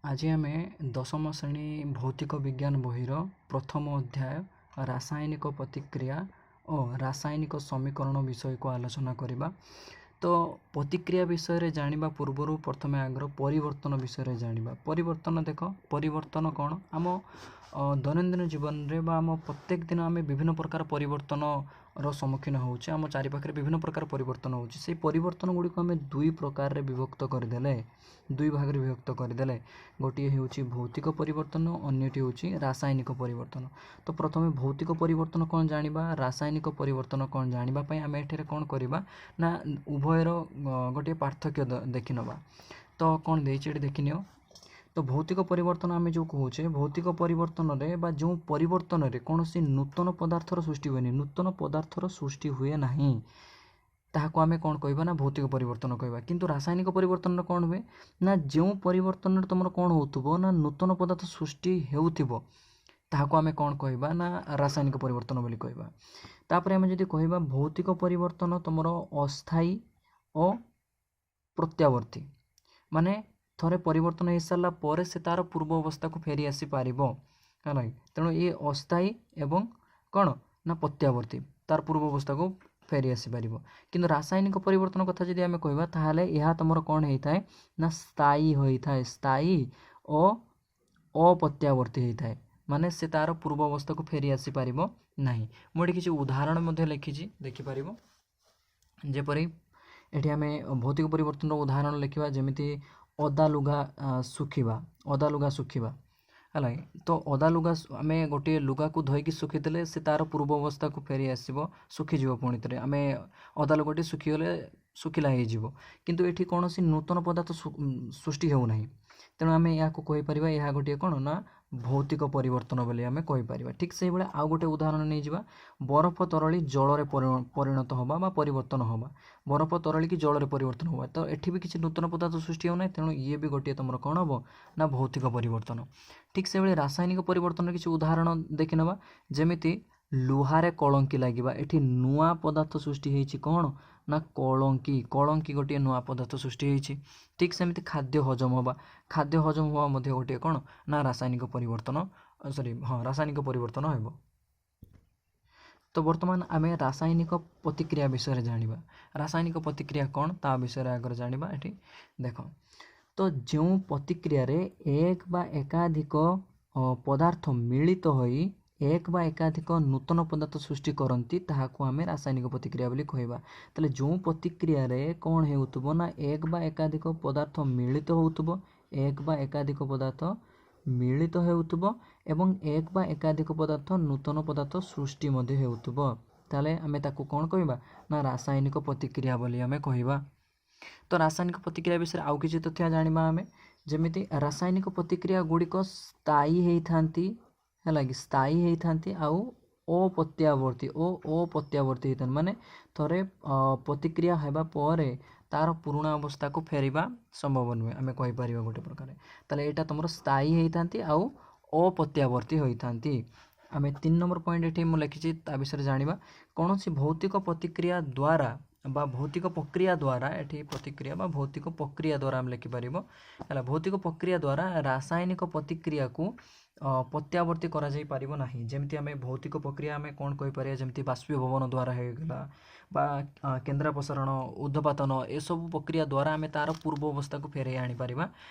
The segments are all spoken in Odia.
ଆଜି ଆମେ ଦଶମ ଶ୍ରେଣୀ ଭୌତିକ ବିଜ୍ଞାନ ବହିର ପ୍ରଥମ ଅଧ୍ୟାୟ ରାସାୟନିକ ପ୍ରତିକ୍ରିୟା ଓ ରାସାୟନିକ ସମୀକରଣ ବିଷୟକୁ ଆଲୋଚନା କରିବା। ତ ପ୍ରତିକ୍ରିୟା ବିଷୟରେ ଜାଣିବା ପୂର୍ବରୁ ପ୍ରଥମେ ଆଗର ପରିବର୍ତ୍ତନ ବିଷୟରେ ଜାଣିବା। ପରିବର୍ତ୍ତନ ଦେଖ, ପରିବର୍ତ୍ତନ କ'ଣ? ଆମ ଦୈନନ୍ଦିନ ଜୀବନରେ ବା ଆମ ପ୍ରତ୍ୟେକ ଦିନ ଆମେ ବିଭିନ୍ନ ପ୍ରକାର ପରିବର୍ତ୍ତନର ସମ୍ମୁଖୀନ ହେଉଛେ। ଆମ ଚାରିପାଖରେ ବିଭିନ୍ନ ପ୍ରକାର ପରିବର୍ତ୍ତନ ହେଉଛି। ସେଇ ପରିବର୍ତ୍ତନ ଗୁଡ଼ିକୁ ଆମେ ଦୁଇ ପ୍ରକାରରେ ବିଭକ୍ତ କରିଦେଲେ, ଦୁଇ ଭାଗରେ ବିଭକ୍ତ କରିଦେଲେ, ଗୋଟିଏ ହେଉଛି ଭୌତିକ ପରିବର୍ତ୍ତନ, ଅନ୍ୟଟି ହେଉଛି ରାସାୟନିକ ପରିବର୍ତ୍ତନ। ତ ପ୍ରଥମେ ଭୌତିକ ପରିବର୍ତ୍ତନ କ'ଣ ଜାଣିବା, ରାସାୟନିକ ପରିବର୍ତ୍ତନ କ'ଣ ଜାଣିବା ପାଇଁ ଆମେ ଏଠାରେ କ'ଣ କରିବା ନା ଉଭୟର ଗୋଟିଏ ପାର୍ଥକ୍ୟ ଦେଖିନେବା। ତ କ'ଣ ଦେଇଛି ଏଠି ଦେଖିନିଅ। ତ ଭୌତିକ ପରିବର୍ତ୍ତନ ଆମେ ଯେଉଁ କହୁଛେ, ଭୌତିକ ପରିବର୍ତ୍ତନରେ ବା ଯେଉଁ ପରିବର୍ତ୍ତନରେ କୌଣସି ନୂତନ ପଦାର୍ଥର ସୃଷ୍ଟି ହୁଏନି, ନୂତନ ପଦାର୍ଥର ସୃଷ୍ଟି ହୁଏ ନାହିଁ, ତାହାକୁ ଆମେ କ'ଣ କହିବା ନା ଭୌତିକ ପରିବର୍ତ୍ତନ କହିବା। କିନ୍ତୁ ରାସାୟନିକ ପରିବର୍ତ୍ତନରେ କ'ଣ ହୁଏ ନା ଯେଉଁ ପରିବର୍ତ୍ତନରେ ତୁମର କ'ଣ ହେଉଥିବ ନା ନୂତନ ପଦାର୍ଥ ସୃଷ୍ଟି ହେଉଥିବ, ତାହାକୁ ଆମେ କ'ଣ କହିବା ନା ରାସାୟନିକ ପରିବର୍ତ୍ତନ ବୋଲି କହିବା। ତାପରେ ଆମେ ଯଦି କହିବା ଭୌତିକ ପରିବର୍ତ୍ତନ ତୁମର ଅସ୍ଥାୟୀ ଓ ପ୍ରତ୍ୟାବର୍ତ୍ତୀ, ମାନେ ଥରେ ପରିବର୍ତ୍ତନ ହେଇସାରିଲା ପରେ ସେ ତା'ର ପୂର୍ବ ଅବସ୍ଥାକୁ ଫେରି ଆସିପାରିବ, ହେଲା କି? ତେଣୁ ଇଏ ଅସ୍ଥାୟୀ ଏବଂ କ'ଣ ନା ପ୍ରତ୍ୟାବର୍ତ୍ତୀ, ତାର ପୂର୍ବ ଅବସ୍ଥାକୁ ଫେରି ଆସିପାରିବ। କିନ୍ତୁ ରାସାୟନିକ ପରିବର୍ତ୍ତନ କଥା ଯଦି ଆମେ କହିବା, ତାହେଲେ ଏହା ତୁମର କ'ଣ ହେଇଥାଏ ନା ସ୍ଥାୟୀ ହୋଇଥାଏ, ସ୍ଥାୟୀ ଓ ଅପ୍ରତ୍ୟାବର୍ତ୍ତୀ ହେଇଥାଏ, ମାନେ ସେ ତା'ର ପୂର୍ବ ଅବସ୍ଥାକୁ ଫେରି ଆସିପାରିବ ନାହିଁ। ମୁଁ ଏଠି କିଛି ଉଦାହରଣ ମଧ୍ୟ ଲେଖିଛି, ଦେଖିପାରିବ। ଯେପରି ଏଠି ଆମେ ଭୌତିକ ପରିବର୍ତ୍ତନର ଉଦାହରଣ ଲେଖିବା, ଯେମିତି ଓଦା ଲୁଗା ଶୁଖିବା, ଓଦା ଲୁଗା ଶୁଖିବା, ହେଲା କି? ତ ଓଦା ଲୁଗା ଆମେ ଗୋଟିଏ ଲୁଗାକୁ ଧୋଇକି ଶୁଖିଦେଲେ ସେ ତା'ର ପୂର୍ବ ଅବସ୍ଥାକୁ ଫେରି ଆସିବ, ଶୁଖିଯିବ। ପୁଣି ଥରେ ଆମେ ଓଦା ଲୁଗାଟି ଶୁଖିଗଲେ ଶୁଖିଲା ହେଇଯିବ। କିନ୍ତୁ ଏଠି କୌଣସି ନୂତନ ପଦାର୍ଥ ସୃଷ୍ଟି ହେଉନାହିଁ। ତେଣୁ ଆମେ ଏହାକୁ କହିପାରିବା ଏହା ଗୋଟିଏ କ'ଣ ନା ଭୌତିକ ପରିବର୍ତ୍ତନ ବୋଲି ଆମେ କହିପାରିବା। ଠିକ୍ ସେଇଭଳିଆ ଆଉ ଗୋଟେ ଉଦାହରଣ ନେଇଯିବା, ବରଫ ତରଳି ଜଳରେ ପରିଣତ ହେବା ବା ପରିବର୍ତ୍ତନ ହେବା, ବରଫ ତରଳିକି ଜଳରେ ପରିବର୍ତ୍ତନ ହେବା। ତ ଏଠି ବି କିଛି ନୂତନ ପଦାର୍ଥ ସୃଷ୍ଟି ହେଉନାହିଁ, ତେଣୁ ଇଏ ବି ଗୋଟିଏ ତୁମର କ'ଣ ହେବ ନା ଭୌତିକ ପରିବର୍ତ୍ତନ। ଠିକ୍ ସେଇଭଳି ରାସାୟନିକ ପରିବର୍ତ୍ତନର କିଛି ଉଦାହରଣ ଦେଖିନେବା, ଯେମିତି ଲୁହାରେ କଳଙ୍କି ଲାଗିବା। ଏଠି ନୂଆ ପଦାର୍ଥ ସୃଷ୍ଟି ହେଇଛି, କ'ଣ ନା କଳଙ୍କି, କଳଙ୍କି ଗୋଟିଏ ନୂଆ ପଦାର୍ଥ ସୃଷ୍ଟି ହେଇଛି। ଠିକ୍ ସେମିତି ଖାଦ୍ୟ ହଜମ ହେବା, ଖାଦ୍ୟ ହଜମ ହେବା ମଧ୍ୟ ଗୋଟିଏ କ'ଣ ନା ରାସାୟନିକ ପରିବର୍ତ୍ତନ, ସରି ହଁ ରାସାୟନିକ ପରିବର୍ତ୍ତନ ହେବ। ତ ବର୍ତ୍ତମାନ ଆମେ ରାସାୟନିକ ପ୍ରତିକ୍ରିୟା ବିଷୟରେ ଜାଣିବା। ରାସାୟନିକ ପ୍ରତିକ୍ରିୟା କ'ଣ ତା ବିଷୟରେ ଆଗରେ ଜାଣିବା। ଏଠି ଦେଖ, ତ ଯେଉଁ ପ୍ରତିକ୍ରିୟାରେ ଏକ ବା ଏକାଧିକ ପଦାର୍ଥ ମିଳିତ ହୋଇ ଏକ ବା ଏକାଧିକ ନୂତନ ପଦାର୍ଥ ସୃଷ୍ଟି କରନ୍ତି, ତାହାକୁ ଆମେ ରାସାୟନିକ ପ୍ରତିକ୍ରିୟା ବୋଲି କହିବା। ତାହେଲେ ଯେଉଁ ପ୍ରତିକ୍ରିୟାରେ କ'ଣ ହେଉଥିବ ନା ଏକ ବା ଏକାଧିକ ପଦାର୍ଥ ମିଳିତ ହେଉଥିବ, ଏକ ବା ଏକାଧିକ ପଦାର୍ଥ ମିଳିତ ହେଉଥିବ ଏବଂ ଏକ ବା ଏକାଧିକ ପଦାର୍ଥ ନୂତନ ପଦାର୍ଥ ସୃଷ୍ଟି ମଧ୍ୟ ହେଉଥିବ, ତାହେଲେ ଆମେ ତାକୁ କ'ଣ କହିବା ନା ରାସାୟନିକ ପ୍ରତିକ୍ରିୟା ବୋଲି ଆମେ କହିବା। ତ ରାସାୟନିକ ପ୍ରତିକ୍ରିୟା ବିଷୟରେ ଆଉ କିଛି ତଥ୍ୟ ଜାଣିବା ଆମେ, ଯେମିତି ରାସାୟନିକ ପ୍ରତିକ୍ରିୟା ଗୁଡ଼ିକ ସ୍ଥାୟୀ ହେଇଥାନ୍ତି, ହେଲା କି? ସ୍ଥାୟୀ ହେଇଥାନ୍ତି ଆଉ ଅପ୍ରତ୍ୟାବର୍ତ୍ତୀ ଓ ଅପ୍ରତ୍ୟାବର୍ତ୍ତୀ ହେଇଥାନ୍ତି, ମାନେ ଥରେ ପ୍ରତିକ୍ରିୟା ହେବା ପରେ ତା'ର ପୁରୁଣା ଅବସ୍ଥାକୁ ଫେରିବା ସମ୍ଭବ ନୁହେଁ, ଆମେ କହିପାରିବା ଗୋଟେ ପ୍ରକାର। ତାହେଲେ ଏଇଟା ତୁମର ସ୍ଥାୟୀ ହେଇଥାନ୍ତି ଆଉ ଅପ୍ରତ୍ୟାବର୍ତ୍ତୀ ହୋଇଥାନ୍ତି। ଆମେ 3 ନମ୍ବର ପଏଣ୍ଟ ଏଠି ମୁଁ ଲେଖିଛି, ତା ବିଷୟରେ ଜାଣିବା। କୌଣସି ଭୌତିକ ପ୍ରତିକ୍ରିୟା ଦ୍ୱାରା ବା ଭୌତିକ ପ୍ରକ୍ରିୟା ଦ୍ୱାରା, ଏଠି ପ୍ରତିକ୍ରିୟା ବା ଭୌତିକ ପ୍ରକ୍ରିୟା ଦ୍ୱାରା ଆମେ ଲେଖିପାରିବ, ହେଲା? ଭୌତିକ ପ୍ରକ୍ରିୟା ଦ୍ୱାରା ରାସାୟନିକ ପ୍ରତିକ୍ରିୟାକୁ ପ୍ରତ୍ୟାବର୍ତ୍ତୀ କରାଯାଇ ପାରିବ ନାହିଁ। ଯେମିତି ଆମେ ଭୌତିକ ପ୍ରକ୍ରିୟା ଆମେ କ'ଣ କହିପାରିବା, ଯେମିତି ବାଷ୍ପୀଭବନ ଦ୍ୱାରା ହେଇଗଲା ବା କେନ୍ଦ୍ରାପସାରଣ, ଉର୍ଦ୍ଧ୍ୱପାତନ, ଏସବୁ ପ୍ରକ୍ରିୟା ଦ୍ୱାରା ଆମେ ତା'ର ପୂର୍ବ ଅବସ୍ଥାକୁ ଫେରାଇ ଆଣିପାରିବା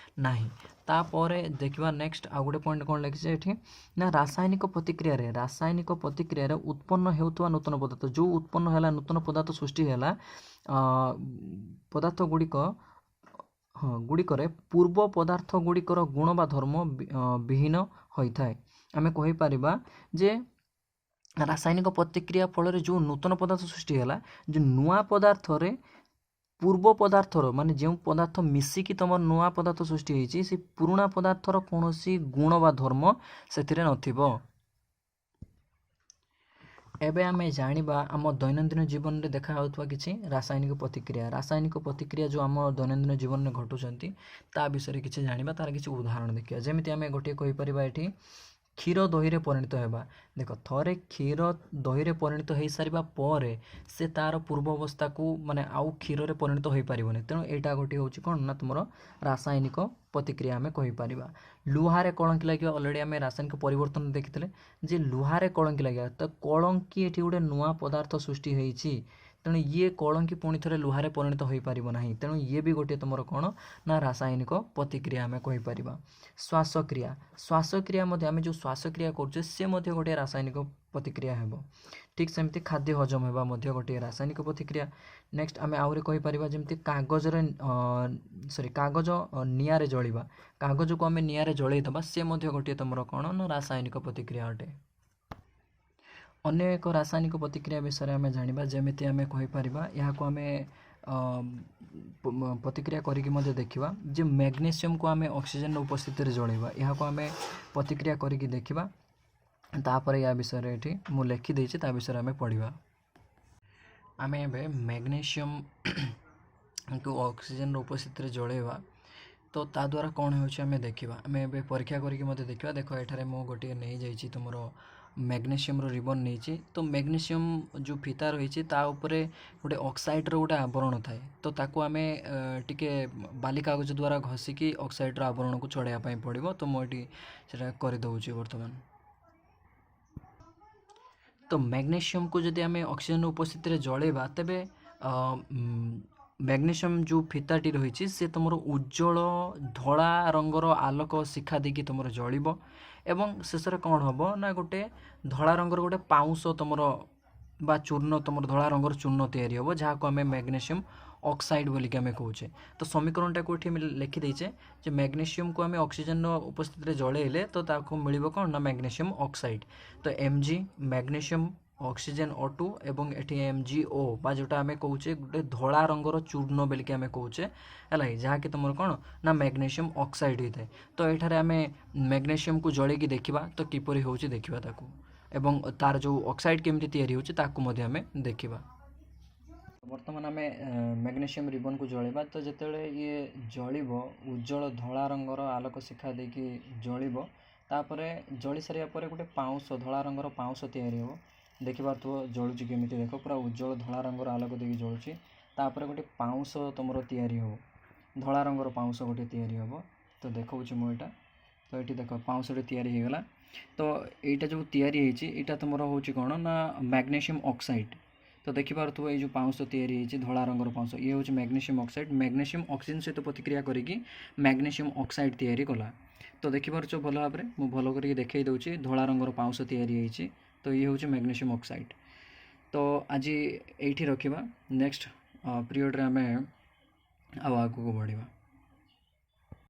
ନାହିଁ। ତାପରେ ଦେଖିବା ନେକ୍ସଟ ଆଉ ଗୋଟେ ପଏଣ୍ଟ କ'ଣ ଲେଖିছে ଏଠି ନା ରାସାୟନିକ ପ୍ରତିକ୍ରିୟାରେ ଉତ୍ପନ୍ନ ହେଉଥିବା ନୂତନ ପଦାର୍ଥ, ଯେଉଁ ଉତ୍ପନ୍ନ ହେଲା ନୂତନ ପଦାର୍ଥ ସୃଷ୍ଟି ହେଲା, ପଦାର୍ଥ ଗୁଡ଼ିକ ହଁ ଗୁଡ଼ିକରେ ପୂର୍ବ ପଦାର୍ଥ ଗୁଡ଼ିକର ଗୁଣ ବା ଧର୍ମ ବିହୀନ ହୋଇଥାଏ। ଆମେ କହିପାରିବା ଯେ ରାସାୟନିକ ପ୍ରତିକ୍ରିୟା ଫଳରେ ଯେଉଁ ନୂତନ ପଦାର୍ଥ ସୃଷ୍ଟି ହେଲା, ଯେଉଁ ନୂଆ ପଦାର୍ଥରେ ପୂର୍ବ ପଦାର୍ଥର, ମାନେ ଯେଉଁ ପଦାର୍ଥ ମିଶିକି ତୁମର ନୂଆ ପଦାର୍ଥ ସୃଷ୍ଟି ହେଇଛି, ସେ ପୁରୁଣା ପଦାର୍ଥର କୌଣସି ଗୁଣ ବା ଧର୍ମ ସେଥିରେ ନଥିବ। ଏବେ ଆମେ ଜାଣିବା ଆମ ଦୈନନ୍ଦିନ ଜୀବନରେ ଦେଖା ହେଉଥିବା କିଛି ରାସାୟନିକ ପ୍ରତିକ୍ରିୟା। ରାସାୟନିକ ପ୍ରତିକ୍ରିୟା ଯେଉଁ ଆମ ଦୈନନ୍ଦିନ ଜୀବନରେ ଘଟୁଛନ୍ତି, ତା ବିଷୟରେ କିଛି ଜାଣିବା, ତାର କିଛି ଉଦାହରଣ ଦେଖିବା। ଯେମିତି ଆମେ ଗୋଟିଏ କହିପାରିବା ଏଠି କ୍ଷୀର ଦହିରେ ପରିଣତ ହେବା। ଦେଖ, ଥରେ କ୍ଷୀର ଦହିରେ ପରିଣତ ହେଇସାରିବା ପରେ ସେ ତା'ର ପୂର୍ବ ଅବସ୍ଥାକୁ, ମାନେ ଆଉ କ୍ଷୀରରେ ପରିଣତ ହୋଇପାରିବନି। ତେଣୁ ଏଇଟା ଗୋଟିଏ ହେଉଛି କ'ଣ ନା ତୁମର ରାସାୟନିକ ପ୍ରତିକ୍ରିୟା ଆମେ କହିପାରିବା। ଲୁହାରେ କଳଙ୍କି ଲାଗିବା, ଅଲରେଡ଼ି ଆମେ ରାସାୟନିକ ପରିବର୍ତ୍ତନ ଦେଖିଥିଲେ ଯେ ଲୁହାରେ କଳଙ୍କି ଲାଗିବା। ତ କଳଙ୍କି ଏଠି ଗୋଟେ ନୂଆ ପଦାର୍ଥ ସୃଷ୍ଟି ହେଇଛି, ତେଣୁ ଇଏ କଳଙ୍କି ପୁଣି ଥରେ ଲୁହାରେ ପରିଣତ ହୋଇପାରିବ ନାହିଁ। ତେଣୁ ଇଏ ବି ଗୋଟିଏ ତୁମର କ'ଣ ନା ରାସାୟନିକ ପ୍ରତିକ୍ରିୟା ଆମେ କହିପାରିବା। ଶ୍ୱାସକ୍ରିୟା, ଶ୍ୱାସକ୍ରିୟା ମଧ୍ୟ, ଆମେ ଯେଉଁ ଶ୍ୱାସକ୍ରିୟା କରୁଛେ, ସେ ମଧ୍ୟ ଗୋଟିଏ ରାସାୟନିକ ପ୍ରତିକ୍ରିୟା ହେବ। ଠିକ୍ ସେମିତି ଖାଦ୍ୟ ହଜମ ହେବା ମଧ୍ୟ ଗୋଟିଏ ରାସାୟନିକ ପ୍ରତିକ୍ରିୟା। ନେକ୍ସଟ ଆମେ ଆହୁରି କହିପାରିବା, ଯେମିତି କାଗଜରେ, ସରି, କାଗଜ ନିଆଁରେ ଜଳିବା। କାଗଜକୁ ଆମେ ନିଆଁରେ ଜଳେଇ ଦେବା, ସେ ମଧ୍ୟ ଗୋଟିଏ ତୁମର କ'ଣ ନା ରାସାୟନିକ ପ୍ରତିକ୍ରିୟା ଅଟେ। ଅନ୍ୟ ଏକ ରାସାୟନିକ ପ୍ରତିକ୍ରିୟା ବିଷୟରେ ଆମେ ଜାଣିବା। ଯେମିତି ଆମେ କହିପାରିବା, ଏହାକୁ ଆମେ ପ୍ରତିକ୍ରିୟା କରିକି ମଧ୍ୟ ଦେଖିବା ଯେ ମ୍ୟାଗ୍ନେସିୟମକୁ ଆମେ ଅକ୍ସିଜେନର ଉପସ୍ଥିତିରେ ଜଳେଇବା। ଏହାକୁ ଆମେ ପ୍ରତିକ୍ରିୟା କରିକି ଦେଖିବା। ତାପରେ ୟା ବିଷୟରେ ଏଠି ମୁଁ ଲେଖିଦେଇଛି, ତା ବିଷୟରେ ଆମେ ପଢ଼ିବା। ଆମେ ଏବେ ମ୍ୟାଗ୍ନେସିୟମକୁ ଅକ୍ସିଜେନର ଉପସ୍ଥିତିରେ ଜଳେଇବା, ତ ତା ଦ୍ୱାରା କ'ଣ ହେଉଛି ଆମେ ଦେଖିବା। ଆମେ ଏବେ ପରୀକ୍ଷା କରିକି ମଧ୍ୟ ଦେଖିବା। ଦେଖ, ଏଠାରେ ମୁଁ ଗୋଟିଏ ନେଇଯାଇଛି, ତୁମର ମ୍ୟାଗ୍ନେସିୟମର ରିବନ୍ ନେଇଛି। ତ ମ୍ୟାଗ୍ନେସିୟମ ଯେଉଁ ଫିତା ରହିଛି, ତା ଉପରେ ଗୋଟେ ଅକ୍ସାଇଡ଼ର ଗୋଟେ ଆବରଣ ଥାଏ। ତ ତାକୁ ଆମେ ଟିକେ ବାଲି କାଗଜ ଦ୍ୱାରା ଘଷିକି ଅକ୍ସାଇଡ଼ର ଆବରଣକୁ ଛଡ଼ାଇବା ପାଇଁ ପଡ଼ିବ। ତ ମୁଁ ଏଠି ସେଇଟା କରିଦେଉଛି ବର୍ତ୍ତମାନ। ତ ମ୍ୟାଗ୍ନେସିୟମକୁ ଯଦି ଆମେ ଅକ୍ସିଜେନ ଉପସ୍ଥିତିରେ ଜଳେଇବା, ତେବେ ମ୍ୟାଗ୍ନେସିୟମ ଯେଉଁ ଫିତାଟି ରହିଛି, ସେ ତୁମର ଉଜ୍ଜଳ ଧଳା ରଙ୍ଗର ଆଲୋକ ଶିଖା ଦେଇକି ତୁମର ଜଳିବ ଏବଂ ଶେଷରେ କ'ଣ ହେବ ନା ଗୋଟେ ଧଳା ରଙ୍ଗର ଗୋଟେ ପାଉଁଶ ତୁମର ବା ଚୂର୍ଣ୍ଣ, ତୁମର ଧଳା ରଙ୍ଗର ଚୂର୍ଣ୍ଣ ତିଆରି ହେବ, ଯାହାକୁ ଆମେ ମ୍ୟାଗ୍ନେସିୟମ ଅକ୍ସାଇଡ଼ ବୋଲିକି ଆମେ କହୁଛେ। ତ ସମୀକରଣଟାକୁ ଏଠି ଆମେ ଲେଖିଦେଇଛେ ଯେ ମ୍ୟାଗ୍ନେସିୟମକୁ ଆମେ ଅକ୍ସିଜେନର ଉପସ୍ଥିତିରେ ଜଳେଇଲେ ତ ତାକୁ ମିଳିବ କ'ଣ ନା ମ୍ୟାଗ୍ନେସିୟମ ଅକ୍ସାଇଡ଼। ତ Mg magnesium, oxygen O2 ଏବଂ ଏଠି Mg ଓ ବା ଯେଉଁଟା ଆମେ କହୁଛେ ଗୋଟେ ଧଳା ରଙ୍ଗର ଚୂର୍ଣ୍ଣ ବୋଲିକି ଆମେ କହୁଛେ, ହେଲା କି, ଯାହାକି ତୁମର କ'ଣ ନା ମ୍ୟାଗ୍ନେସିୟମ ଅକ୍ସାଇଡ଼ ହେଇଥାଏ। ତ ଏଠାରେ ଆମେ ମ୍ୟାଗ୍ନେସିୟମକୁ ଜଳେଇକି ଦେଖିବା, ତ କିପରି ହେଉଛି ଦେଖିବା ତାକୁ ଏବଂ ତାର ଯେଉଁ ଅକ୍ସାଇଡ଼ କେମିତି ତିଆରି ହେଉଛି, ତାକୁ ମଧ୍ୟ ଆମେ ଦେଖିବା। ବର୍ତ୍ତମାନ ଆମେ ମ୍ୟାଗ୍ନେସିୟମ ରିବନକୁ ଜଳେଇବା। ତ ଯେତେବେଳେ ଇଏ ଜଳିବ, ଉଜ୍ଜଳ ଧଳା ରଙ୍ଗର ଆଲୋକ ଶିଖା ଦେଇକି ଜଳିବ। ତାପରେ ଜଳି ସାରିବା ପରେ ଗୋଟେ ପାଉଁଶ, ଧଳା ରଙ୍ଗର ପାଉଁଶ ତିଆରି ହେବ। ଦେଖିପାରୁଥିବ ଜଳୁଛି କେମିତି। ଦେଖ, ପୁରା ଉଜ୍ଜଳ ଧଳା ରଙ୍ଗର ଆଲୋକ ଦେଇକି ଜଳୁଛି। ତାପରେ ଗୋଟେ ପାଉଁଶ ତୁମର ତିଆରି ହେବ, ଧଳା ରଙ୍ଗର ପାଉଁଶ ଗୋଟେ ତିଆରି ହେବ। ତ ଦେଖାଉଛି ମୁଁ ଏଇଟା। ତ ଏଠି ଦେଖ, ପାଉଁଶଟି ତିଆରି ହେଇଗଲା। ତ ଏଇଟା ଯେଉଁ ତିଆରି ହେଇଛି, ଏଇଟା ତୁମର ହେଉଛି କ'ଣ ନା ମ୍ୟାଗ୍ନେସିୟମ ଅକ୍ସାଇଡ଼। ତ ଦେଖିପାରୁଥିବ, ଏଇ ଯେଉଁ ପାଉଁଶ ତିଆରି ହେଇଛି, ଧଳା ରଙ୍ଗର ପାଉଁଶ, ଇଏ ହେଉଛି ମ୍ୟାଗ୍ନେସିୟମ ଅକ୍ସାଇଡ଼। ମ୍ୟାଗ୍ନେସିୟମ ଅକ୍ସିଜେନ୍ ସହିତ ପ୍ରତିକ୍ରିୟା କରିକି ମ୍ୟାଗ୍ନେସିୟମ ଅକ୍ସାଇଡ଼ ତିଆରି କଲା। ତ ଦେଖିପାରୁଛ ଭଲ ଭାବରେ, ମୁଁ ଭଲ କରିକି ଦେଖାଇ ଦେଉଛି, ଧଳା ରଙ୍ଗର ପାଉଁଶ ତିଆରି ହେଇଛି। ତ ଇଏ ହେଉଛି ମ୍ୟାଗ୍ନେସିୟମ ଅକ୍ସାଇଡ଼। ତ ଆଜି ଏଇଠି ରଖିବା, ନେକ୍ସଟ ପିରିୟଡ଼ରେ ଆମେ ଆଉ ଆଗକୁ ବଢ଼ିବା।